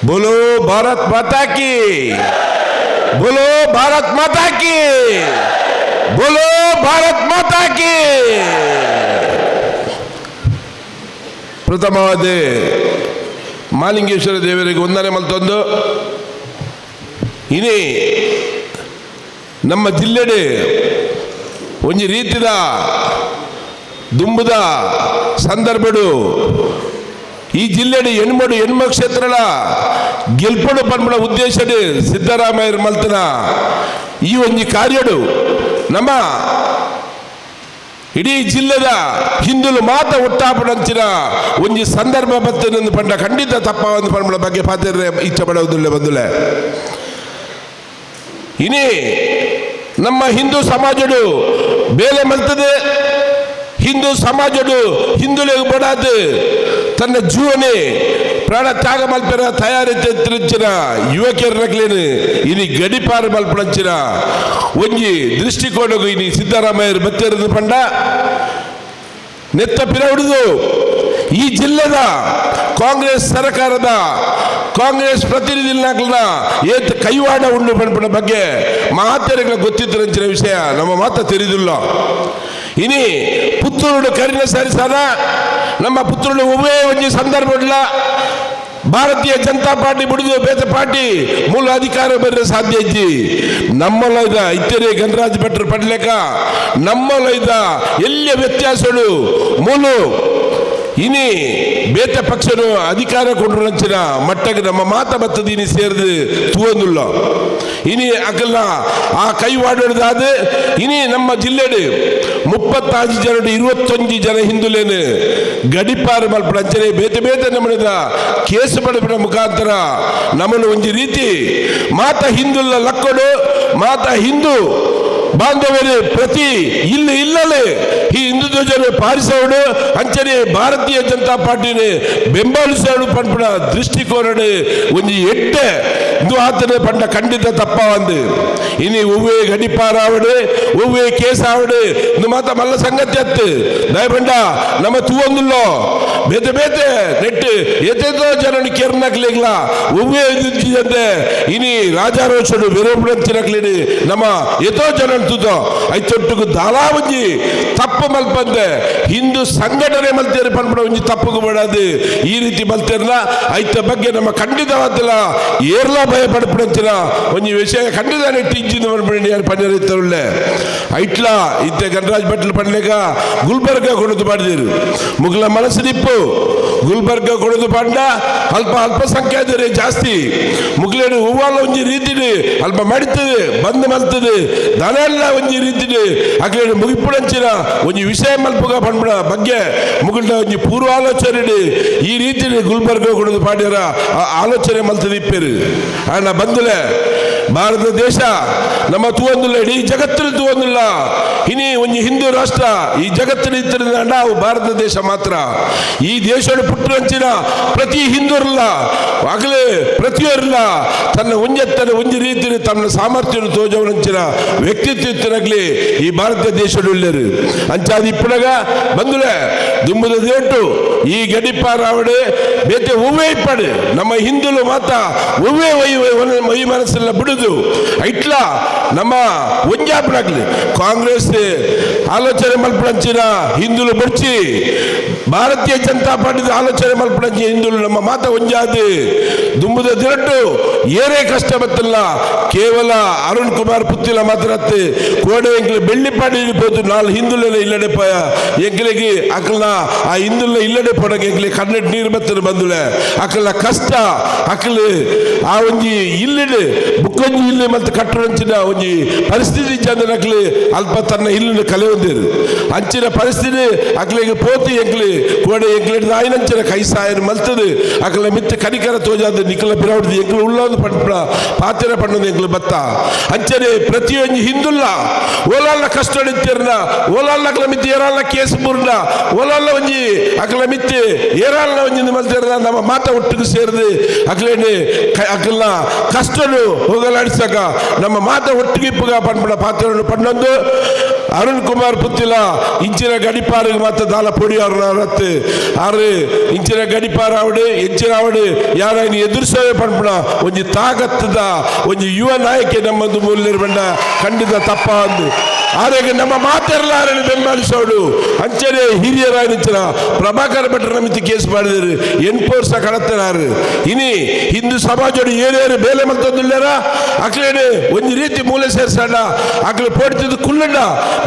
बोलो भारत माता की, बोलो भारत माता की, बोलो भारत माता की. ಪ್ರಥಮವಾದ ಮಾಲಿಂಗೇಶ್ವರ ದೇವರಿಗೆ ವಂದನೆ ಮಲ್ತೊಂದು ಇನಿ ನಮ್ಮ ಜಿಲ್ಲೆಡೆ ಒಂಜಿ ರೀತಿದ ದುಂಬುದ ಸಂದರ್ಭಡು ಈ ಜಿಲ್ಲೆಡ್ ಎಣ್ಮಡು ಎಣ್ಮ ಕ್ಷೇತ್ರಲ ಗೆಲ್ಪಡು ಪನ್ಪುನ ಉದ್ದೇಶಡ್ ಸಿದ್ದರಾಮಯ್ಯ ಮಲ್ತನ ಈ ಒಂಜಿ ಕಾರ್ಯಡು ನಮ್ಮ ಇಡೀ ಜಿಲ್ಲೆದ ಹಿಂದುಲು ಮಾತ ಒಟ್ಟಾಪಡಂಚಿನ ಒಂಜಿ ಸಂದರ್ಭ ಬತ್ತಿನ ಪಂಡ ಖಂಡಿತ ತಪ್ಪ ಒಂದು ಪನ್ಪುನ ಬಗ್ಗೆ ಪಾತೆರ್ರೆ ಇಚ್ಛೆ ಪಡುವುದಿಲ್ಲ ಬಂದುಲೆ. ಇನಿ ನಮ್ಮ ಹಿಂದೂ ಸಮಾಜಡು ಬೇಲೆ ಮಲ್ತದೆ, ಹಿಂದೂ ಸಮಾಜಡು ಹಿಂದುಲೆಗ್ ಬಡಾದ್ ತನ್ನ ಜೀವನೆ ಪ್ರಾಣ ತ್ಯಾಗ ಮಲ್ಪೆರ ತಯಾರಿ ತಿರುಚಿನ ಯುವಕರನಕ್ಲೇನು ಇನಿ ಗಡಿಪಾರು ಮಲ್ಪಣಂಚಿನ ಒಂಜಿ ದೃಷ್ಟಿಕೋನಗು ಇನಿ ಸಿದ್ದರಾಮಯ್ಯರು ಬತ್ತಿರದು ಪಂಡ ನೆತ್ತ ಪಿರವುಡುದು ಈ ಜಿಲ್ಲೆದ ಕಾಂಗ್ರೆಸ್ ಸರ್ಕಾರದ ಕಾಂಗ್ರೆಸ್ ಪ್ರತಿನಿಧಿಗಳನ್ನ ಏತ್ ಕೈವಾಡ ಉಂಡು ಪನ್ಪುನ ಬಗ್ಗೆ ಮಾತೆರೆಗಳ ಗೊತ್ತಿದ್ದರಂಚಿನ ವಿಷಯ ನಮ್ಮ ಮಾತ ತಿಳಿದಿಲ್ಲ. ಇನಿ ಪುತ್ತೂರುಡು ಕರಿನ ಸರಿಸನ ನಮ್ಮ ಪುತ್ತೂರುಡು ಒವ್ವೇ ಒಂಜಿ ಸಂದರ್ಭ ಭಾರತೀಯ ಜನತಾ ಪಾರ್ಟಿ ಬಿಡುದು ಬೇತೆ ಪಾರ್ಟಿ ಮೂಲ ಅಧಿಕಾರ ಬರ್ರೆ ಸಾಧ್ಯ ಇಜ್ಜಿ. ನಮ್ಮಲ್ಲ ಇದ ಇತ್ತರೆ ಗಣರಾಜ್ ಭಟ್ರು ಪಡ್ಲೇಕ ನಮ್ಮಲ್ಲ ಇದ್ದ ಎಲ್ಲಿಯ ವ್ಯತ್ಯಾಸಗಳು ಮೂಲು ಇನಿ ಬೇತೆ ಪಕ್ಷನು ಅಧಿಕಾರ ಕೊಂಡ್ರಂಚಿನ ಮಟ್ಟಕ್ಕೆ ನಮ್ಮ ಮಾತ ಬತ್ತದ ಇನಿ ಸೇರಿದು ತೂವೊಂದುಲ್ಲ. ಇನಿ ಅಕಲ್ನ ಆ ಕೈವಾಡೋದಾದ ಇನಿ ನಮ್ಮ ಜಿಲ್ಲೆಡು 35 ಜನ 21 ಜನ ಹಿಂದುಲೇನು ಗಡಿಪಾರು ಮಲ್ಪಡಂಚನೆ ಬೇತೆ ಬೇತೆ ನಮ್ಮನಿದ ಕೇಸು ಪಡೆಪಿನ ಮುಖಾಂತರ ನಮ್ಮನ್ನು ಒಂಜಿ ರೀತಿ ಮಾತ ಹಿಂದುಲ್ಲ ಲಕ್ಕೊಡು ಮಾತ ಹಿಂದೂ ಬಾಂಧವರು ಪ್ರತಿ ಇಲ್ಲಿ ಇಲ್ಲಲೇ ಈ ಹಿಂದೂ ಧ್ವಜನು ಪಾರಿಸೋಡು ಅಂಚನೆ ಭಾರತೀಯ ಜನತಾ ಪಾರ್ಟಿನ ಬೆಂಬಲಿಸೋಡು ಪನ್ಪುನ ದೃಷ್ಟಿಕೋನಡು ಒಂಜಿ ಎಟ್ಟೆ ಇಂದು ಆತನ ಪಂಡ ಖಂಡಿತ ತಪ್ಪ ಒಂದು. ಇನಿ ಒವ್ವೇ ಗಡಿಪಾರ ಆವಡು ಒವ್ವೇ ಕೇಸ್ ಆವಡು ಇಂದು ಮಾತ ಮಲ್ಲ ಸಂಗತಿ ಅತ್ತು ದಯಪಂಡ ನಮ್ಮ ತೂವೊಂದುಲ್ಲೋ ಬೇತೆ ಬೇತೆ ನೆಟ್ ಏತೇತೋ ಜನನಿ ಕೇರ್ನಕ್ಲಿಗ್ಲ ಒವ್ವೇ ಅಂತೆ ಇನಿ ರಾಜಾರೋಷಡು ವಿರೋಪಣಂಚಿನಕ್ಲಿಡಿ ನಮ್ಮ ಏತೋ ಜನ ತೂತೋ ಐತೊಟ್ಟುಗು ದಾಲಾ ಒಂಜಿ ತಪ್ಪು ಮಲ್ಪಂತೆ ಹಿಂದೂ ಸಂಘಟನೆ ಮಲ್ತೇರು ಪನ್ಪುನ ಒಂಜಿ ತಪ್ಪುಗು ಬೇಡದು. ಈ ರೀತಿ ಮಲ್ತೇರ್ಲ ಐತ ಬಗ್ಗೆ ನಮ್ಮ ಖಂಡಿತವಾದಿಲ್ಲ ಏರ್ಲ ಭಯ ಪಡ್ಪುಣಂಚಿನ ಒಂಜಿ ವಿಷಯ ಖಂಡಿತ ನೆಟ್ಟಿ ಇಂಚಿನ ಪನ್ಪುಣ ಪನ್ಯರಿತ್ತರುಳ್ಳೆ ಐಟ್ಲಾ ಇತ್ತೆ ಗಣರಾಜ್ ಭಟ್ಲು ಪನ್ಲೇಕ ಗುಲ್ಬರ್ಗ ಕೊಡದು ಪಾಡಿದಿರು ಮುಗ್ಲ ಮನಸ್ಸು ನಿಪ್ಪು ಗುಲ್ಬರ್ಗ ಕೊಡದು ಪಂಡ ಅಲ್ಪ ಅಲ್ಪಸಂಖ್ಯಾತರೇ ಜಾಸ್ತಿ ಮುಗ್ಲೇಡು ಹೂವಾಲ ಒಂಜಿ ರೀತಿಡು ಅಲ್ಪ ಮಡಿತದೆ ಬಂದ್ ಮಲ್ತದೆ ದನ ಎಲ್ಲ ಒಂಜಿ ರೀತಿಡು ಅಕ್ಲೇಡು ಮುಗಿಪುಡಂಚಿನ ಒಂಜಿ ವಿಷಯ ಮಲ್ಪುಗ ಪನ್ಪುನ ಬಗ್ಗೆ ಮುಗುಲ್ಡ ಒಂಜಿ ಪೂರ್ವಾಲೋಚನೆ ಈ ರೀತಿ ಗುಲ್ಬರ್ಗ ಕೊಡದು ಪಾಡ್ಯರ ಆಲೋಚನೆ ಮಲ್ತದೆ ಇಪ್ಪೇರು. ಆಂಡ ಬಂದುಲೆ ಭಾರತ ದೇಶ ನಮ್ಮ ತೂವೊಂದುಲ್ಲ ಇಡೀ ಜಗತ್ತಿನ ತೂವೊಂದುಲ್ಲ ಇನಿ ಒಂಜಿ ಹಿಂದೂ ರಾಷ್ಟ್ರ ಈ ಜಗತ್ತಿನ ಇತ್ತಿನ ನಾವು ಭಾರತ ದೇಶ ಮಾತ್ರ. ಈ ದೇಶದ ಪುಟ್ಟರಂಚಿನ ಪ್ರತಿ ಹಿಂದೂರಲ್ಲ ಆಗಲೇ ಪ್ರತಿಯೊರಲ್ಲ ತನ್ನ ಒಂಜೆತ್ತನ ಒಂಜಿ ರೀತಿಯಲ್ಲಿ ತನ್ನ ಸಾಮರ್ಥ್ಯ ತೋಜವನಂಚಿನ ವ್ಯಕ್ತಿತ್ವ ಇತ್ತಿನಗ್ಲಿ ಈ ಭಾರತ ದೇಶದ ಉಳ್ಳರು ಅಂಚಾದ ಇಪ್ಪಡಗ ಬಂದುಲೆ ದುಂಬುದ ದೇಟು ಈ ಗಡಿಪಾರಾವಡೆ ಬೇತೆ ಹೂವೇ ಇಪ್ಪಡು ನಮ್ಮ ಹಿಂದುಲು ಮಾತ ಹೂವೇ ವೈ ಮನಸ್ಸೆಲ್ಲ ಬಿಡುದು ಐಟ್ಲ ನಮ್ಮ ಒಂಜಾಪನಾಗ್ಲಿ ಕಾಂಗ್ರೆಸ್ ಆಲೋಚನೆ ಮಲ್ಪಡಂಚಿನ ಹಿಂದುಲು ಬುಡ್ಚಿ ಭಾರತೀಯ ಜನತಾ ಪಾರ್ಟಿದ ಆಲೋಚನೆ ಮಲ್ಪಡಂಚಿ ಹಿಂದುಲು ನಮ್ಮ ಮಾತ ಒಂಜಾದಿ ದುಂಬುದ ದಿರಟು ಏರೇ ಕಷ್ಟ ಬತ್ತಲ್ಲ ಕೇವಲ ಅರುಣ್ ಕುಮಾರ್ ಪುತ್ತಿಲ ಮಾತ್ರ ಕೋಡೆ ಎಂಕ್ಲೆ ಬೆಳ್ಳಿಪಾಡಿ ಪೋತು ನಾಲ್ ಹಿಂದುಲೆಲ್ಲ ಇಲ್ಲಡೆ ಪೋಯ ಎಂಕ್ಲೆಗೆ ಅಕಲ್ನ ಆ ಹಿಂದುಲ ಇಲ್ಲಡೆ ಪೋಡಕ್ಕೆ ಎಂಕ್ಲೆ ಕಣ್ಣೆಟ್ ನೀರು ಬತ್ತನ ಬಂದುಲೆ ಅಕಲ್ನ ಕಷ್ಟ ಅಕಲ್ ಆ ಒಂಜಿ ಇಲ್ಲಿಡು ಬುಕ್ಕೊಂಜಿ ಇಲ್ಲಿ ಮತ್ತು ಕಟ್ಟರಂಚಿನ ಒಂಜಿ ಪರಿಸ್ಥಿತಿ ಚಂದನಕ್ಲಿ ಅಲ್ಪ ತನ್ನ ಇಲ್ಲಿನ ಕಲೆ ಹೊಂದಿರು ಅಂಚಿನ ಪರಿಸ್ಥಿತಿ ಅಕ್ಲಿಗೆ ಪೋತಿ ಎಂಕ್ಲಿ ಕೋಡೆ ಎಂಕ್ಲೆ ಆಯ್ನಂಚಿನ ಕೈ ಸಾಯನ ಮಲ್ತದು ಅಕಲ ಮಿತ್ತ ಕನಿಕರ ತೋಜಾದ ನಿಕಲ ಬಿರವಡ್ದು ಎಂಕ್ಲು ಉಳ್ಳೋದು ಪಂಡ ಪಾತಿರ ಪಣ್ಣದು ಎಂಕ್ಲು ಬತ್ತ ಅಂಚನೆ ಪ್ರತಿಯೊಂಜಿ ಹಿಂದುಲ್ಲ ಓಲಾಲ್ನ ಕಷ್ಟ ಇತ್ತಿರ್ನ ಓಲಾಲ್ನ ಅಕಲ ಮಿತ್ತಿ ಏರಾಲ್ನ ಕೇಸ್ ಬುರ್ನ ಓಲಾಲ್ನ ಒಂಜಿ ಅಕಲ ಮಿತ್ತಿ ಏರಾಲ್ನ ಒಂಜಿ ಮಲ್ತಿರ್ನ ನಮ್ಮ ಮಾತ ಒಟ್ಟಿಗೆ ಸೇರಿದು ಅಕ್ಲೇನೆ ಅಕಲ್ನ ಕಷ್ಟನು ಹೋಗಲಾಡಿಸಾಕ ನಮ್ಮ ಮಾತ ಒಟ್ಟಿಗೆ ಇಪ್ಪುಗ ಪನ್ಪುನ ಪಾತ್ರವನ್ನು ಪಣ್ಣೊಂದು. ಅರುಣ್ ಕುಮಾರ್ ಪುತ್ತಿಲ ಇಂಚಿನ ಗಡಿಪಾರಿಗೆ ಮಾತ್ರ ದಾಲ ಪೊಡಿಯಾರು ಆರು ಇಂಚಿನ ಗಡಿಪಾರ ಆವಡು ಎಂಚಿನ ಆವಡು ಯಾರಾಯಿನ ಎದುರಿಸೋವೆ ಪನ್ಪುನ ಒಂಜಿ ತಾಕತ್ತದ ಒಂಜಿ ಯುವ ನಾಯಕೆ ನಮ್ಮದು ಮೂಲ್ಯರು ಬಂಡ ಖಂಡಿತ ತಪ್ಪ ಅಂದು. ಆರೆಗೆ ನಮ್ಮ ಮಾತೆರ್ಲಾರನ್ನು ಬೆಂಬಲಿಸೋಡು. ಅಂಚನೆ ಹಿರಿಯರಾಯನಿಂಚಿನ ಪ್ರಭಾಕರ ಭಟ್ರ ನಮಿತಿ ಕೇಸ್ ಮಾಡಿದರು, ಎನ್ಫೋರ್ಸ ಕಡತನಾರು. ಇನಿ ಹಿಂದೂ ಸಮಾಜೋಡು ಏನೇನು ಬೇಲೆ ಮಲ್ತೊಂದುಲ್ಲೆರ ಅಕ್ಲೇನು ಒಂಜಿ ರೀತಿ ಮೂಲೆ ಸೇರ್ಸಂಡ ಅಕ್ಲೆ ಪೋಡ್ತಿದ್ದು ಕುಲ್ಲಂಡ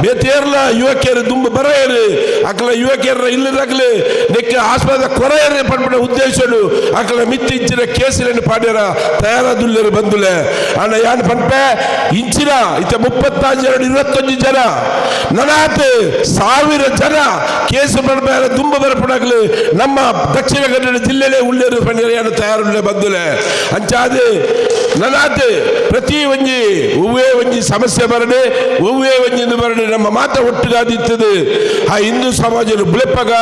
ಬೇತೇರ್ಲ ಯುವಕಿಯರು ದುಂಬು ಬರೆಯರು, ಅಕ್ಲ ಯುವಕಿಯರ ಇಲ್ಲದಾಗ್ಲೆ ನೆಕ್ಕ ಆಸ್ಪದ ಕೊರೆಯರು ಪನ್ಪುನ ಉದ್ದೇಶಡು ಅಕ್ಲ ಮಿತ್ತಿ ಇಂಚಿನ ಕೇಸಿలను ಪಾಡ್ಯರ ತಯಾರಾದುಲ್ಲೆರು ಬಂದುಲೆ. ಅಣ್ಣ ಯಾನ್ ಪನ್ಪೆ, ಇಂಚಿನ ಇತ್ತ 35 ಜನ 21 ಜನ ನನಾತ್ 1000 ಜನ ಕೇಸು ಪನ್ಪೆ ದುಂಬು ಬರಪುಡಾಗ್ಲು ನಮ್ಮ ದಕ್ಷಿಣ ಕನ್ನಡ ಜಿಲ್ಲೆಲೇ ಉಳ್ಳೇರು ಪಂಡಿರ ತಯಾರುಳ್ಳೆ ಬಂದುಲೆ. ಅಂಚಾದ್ ನನಾತ್ ಪ್ರತಿ ಒಂಜಿ ಒವ್ವೇ ಒಂಜಿ ಸಮಸ್ಯೆ ಬರಡೆ, ಒವ್ವೇ ಒಂಜಿ ಬರಡೆ, ನಮ್ಮ ಮಾತ ಒಟ್ಟುಗಾದಿತ್ತದು ಆ ಹಿಂದೂ ಸಮಾಜದ ಬುಲೆಪಗ,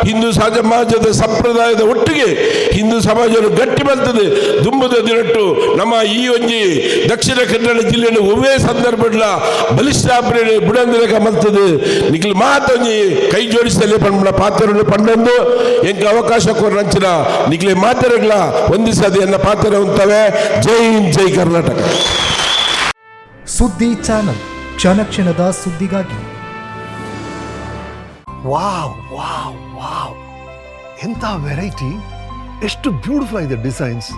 ಹಿಂದೂ ಸಮಾಜದ ಸಂಪ್ರದಾಯದ ಒಟ್ಟಿಗೆ ಹಿಂದೂ ಸಮಾಜದ ಗಟ್ಟಿ ಬರ್ತದೆ. ದುಂಬುದ ದಿನಟ್ಟು ನಮ್ಮ ಈ ಒಂಜಿ ದಕ್ಷಿಣ ಕನ್ನಡ ಜಿಲ್ಲೆಯನ್ನು ಒವ್ವೇ ಸಂದರ್ಭಡ್ಲ ಬಲಿಷ್ಠ ಬುಡಂದಿರಕ ಮಲ್ತದೆ. ನಿಕ್ಲು ಮಾತೊಂಜಿ ಕೈ ಜೋಡಿಸಲೇ ಪಂಡ ಪಾತ್ರನು ಪಂಡೊಂದು ಎಂಕ್ ಅವಕಾಶ ಕೊರಂಚಿನ ನಿಕ್ಲೆ ಮಾತೆರೆಗ್ಲ ಒಂದಿಸದೆ ಎನ್ನ ಪಾತ್ರ ಉಂತವೆ. ಜೈ ಹಿಂದ್, ಜೈ ಕರ್ನಾಟಕ. ಸುದ್ದಿ ಚಾನಲ್, ಕ್ಷಣ ಕ್ಷಣದ ಸುದ್ದಿಗಾಗಿ. ವಾವ್ ವಾವ್ ವಾವ್, ಎಂಥ ವೆರೈಟಿ! ಎಷ್ಟು ಬ್ಯೂಟಿಫುಲ್ ಆಗಿದೆ ಡಿಸೈನ್ಸ್!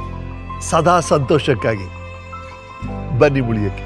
ಸದಾ ಸಂತೋಷಕ್ಕಾಗಿ ಬನ್ನಿ ಮುಳಿಯಕ್ಕೆ.